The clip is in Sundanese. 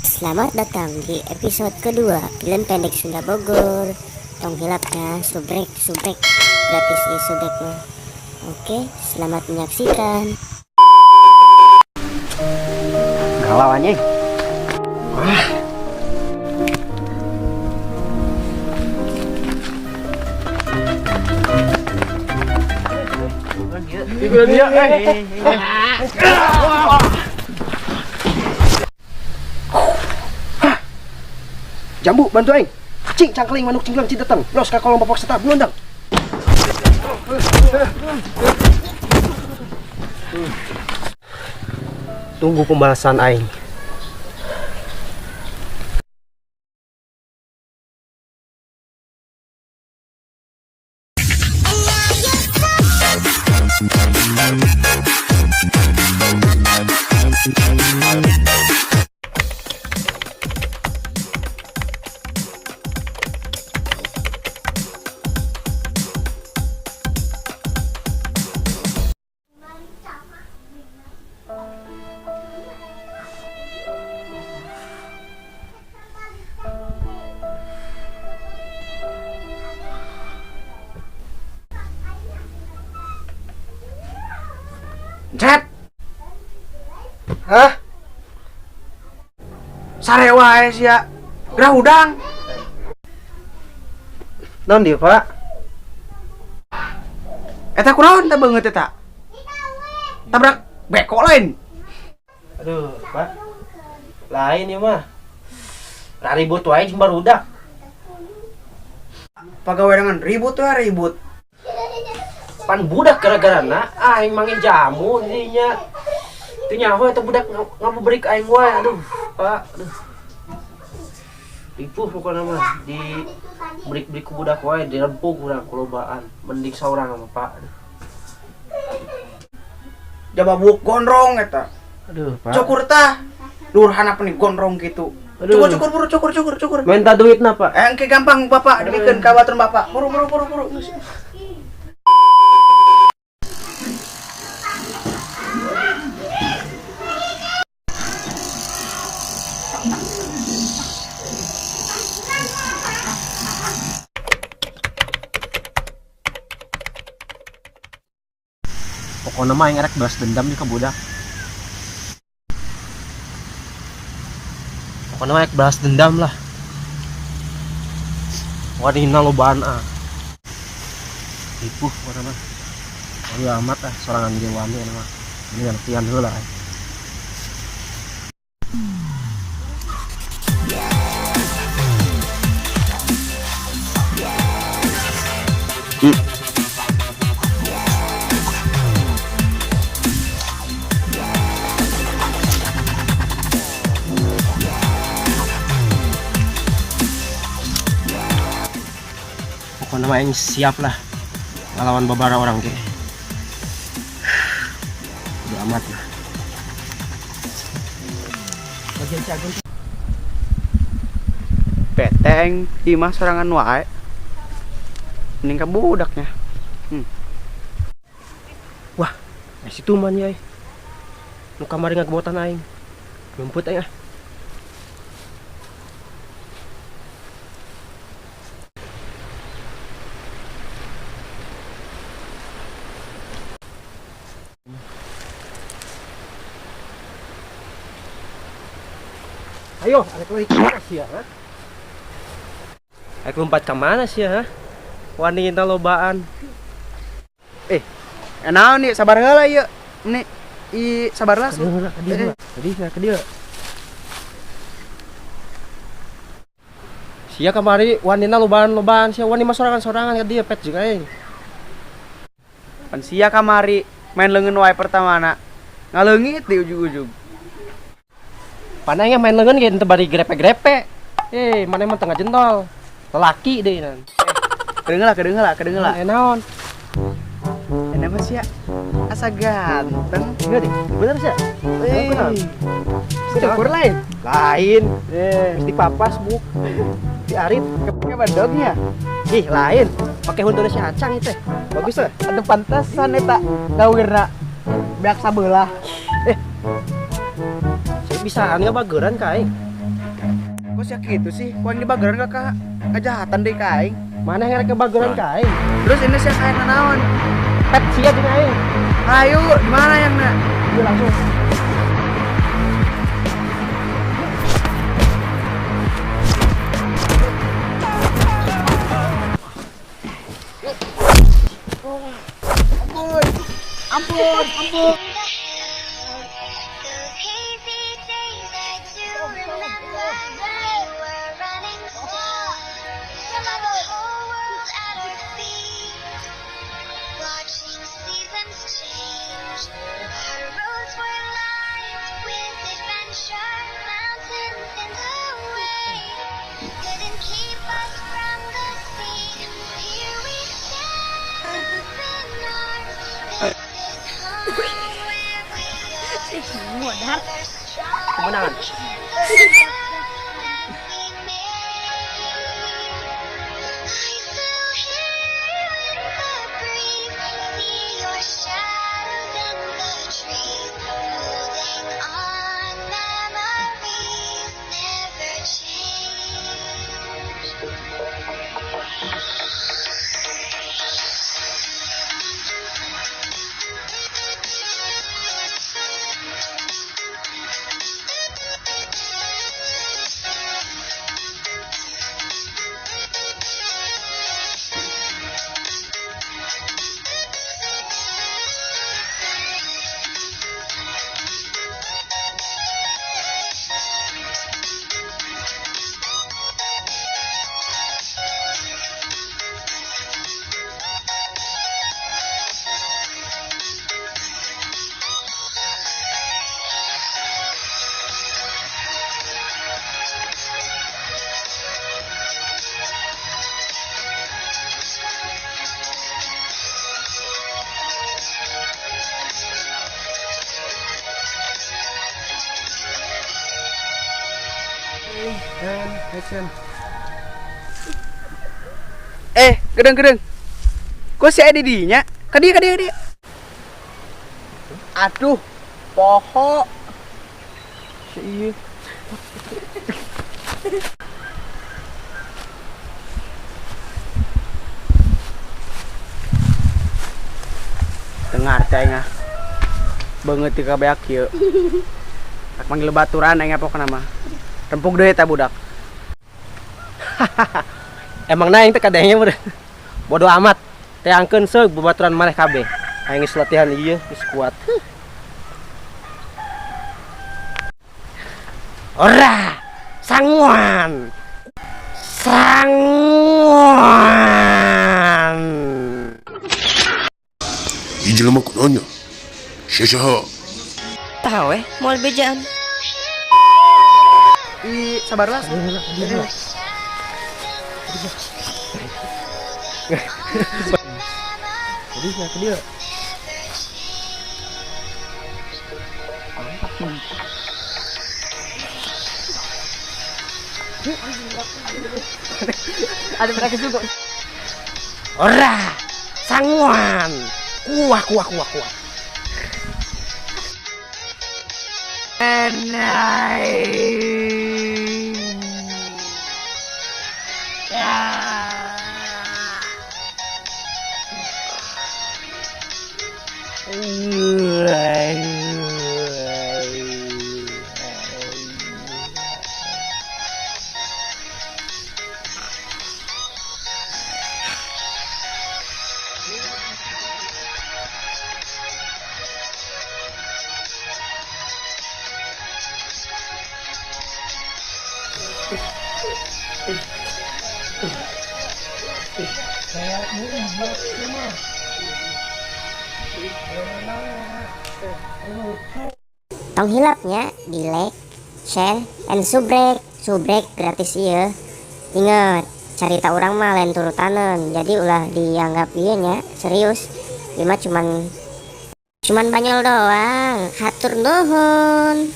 Selamat datang di episode kedua film pendek Sunda Bogor. Tong hilapnya subrek subrek gratis di subreknya. Oke, selamat menyaksikan. Galau anjing. Wah. Dia, eh. Jambu bantu aing. Cing cangkling manuk cingklang cing datang. Los ka kolong bapak seta belundang. Tunggu pembalasan aing. Cet. Hah? Sare wae sia. Gerah hudang. Naon dieu, Pak? Eta kunaon teh beungeut eta? Tabrak beko lain. Aduh, Pak. Lain ieu mah. Raribut wae jeung barudak. Pagawe dengan ribut wae ribut. Pan budak gara-garana aing mangin jamu dinya. Teu nyaho eta budak ngabuberik aing wae. Aduh, Pak. Aduh. Ripuh pokona mah di berik-berik ku budak wae dirempug urang kulobaan. Mending saurang mah, Pak. Aduh. Jababuk gondrong eta. Aduh, Pak. Cukur tah. Dur hanap nih gondrong gitu. Aduh. Cukur cukur buru cukur cukur cukur. Minta duitna, Pak. Engke gampang Bapak dibikeun ka batur Bapak. Buru buru buru buru. Pokoknya mah aing rek balas dendam nih ke budak. Pokoknya mah rek balas dendam lah. Wadihna lobaan ah. Ripuh pokoknya mah. Ayo amat ah sorangan ge wani mah. Ini ngertian heula aing. Pokoknya mah aing siap lah ngelawan babara orang ge. Udah amat lah. Beteng imah sorangan wae. Mending ka budaknya. Wah, situ man yai. Nu kamari ngagebotan aing. Nyumput aing ah. Ayo, arek lari kemana sih ya? Arek lompat ke mana sih ya? Wanita lobaan. Naon nih, sabar heula ieu. Nih, i sabar lah. Ka dieu. Sia kamari wanita lobaan-lobaan sia wani mah sorangan-sorangan ka dieu pet jeung aing. Pan sia kamari main leungeun wae pertamana. Ngaleungit di ujug-ujug. Panangnya main lengan ge teu bari grepe-grepe. Mana emang tengah jentol. Lelaki deh nan. Kedengelah, kedengelah. Naon? Enak mah sia. Asa ganteng. Enggak deh, bener sia. Cukur lain. Lain. Mesti papas buk. Diarit pakai badognya. Ih, lain. Pakai huntuna si Acang itu. Bagus lah. Aduh pantesan eta gawirna beak sabelah. Saya bisaan nggak bageran ka aing. Kok sia kitu sih? Ku aing dibageran ka kejahatan deui ka aing. Maneh ngarek kebageran ka aing? Terus ini sia kayak nanaon? Pet sia jeung aing. Ayo, di mana yang na? Ieu langsung. Ampun. Ampun, ampun. Those hazy days I do remember. We were running slow, the whole world at our feet, watching seasons change. Our roads were lined with adventure, mountains in the way couldn't keep us from the sea. Here we stand, open arms. This is home where we are. Kemenangan. In the world that we made. I still hear you in the breeze, see your shadows in the trees, holding on memories never change. And action. Eh, gedeng-gedeng. Kok si Edi dinya? Ka dieu, ka dieu, ka dieu. Aduh, poho. Si ieu. Dengar teh aing ah. Beungeut ti kabeak kieu. Rek manggil baturan aing pokona mah. Rempug deui eta budak. Emang na aing teh kadenge meureun. Bodo amat. Teangkeun seug babaturan maneh kabeh. Aing geus latihan ieu geus kuat. Ora, sanguan. Sanguan. Ieu jelema kunaon nya? Sia saha? Tahu eh, moal bejaan. Ih, sabarlah. Jadi nya ke dieu. Ada mereka juga. Ora, sanguan. Kuah kuah kuah kuah. Tong hilapnya di like, share, and subrek. Subrek gratis iya. Ingat, carita urang mah lain turutanen, jadi ulah dianggap ieu nya serius. Ieu mah cuman banyol doang. Hatur nuhun.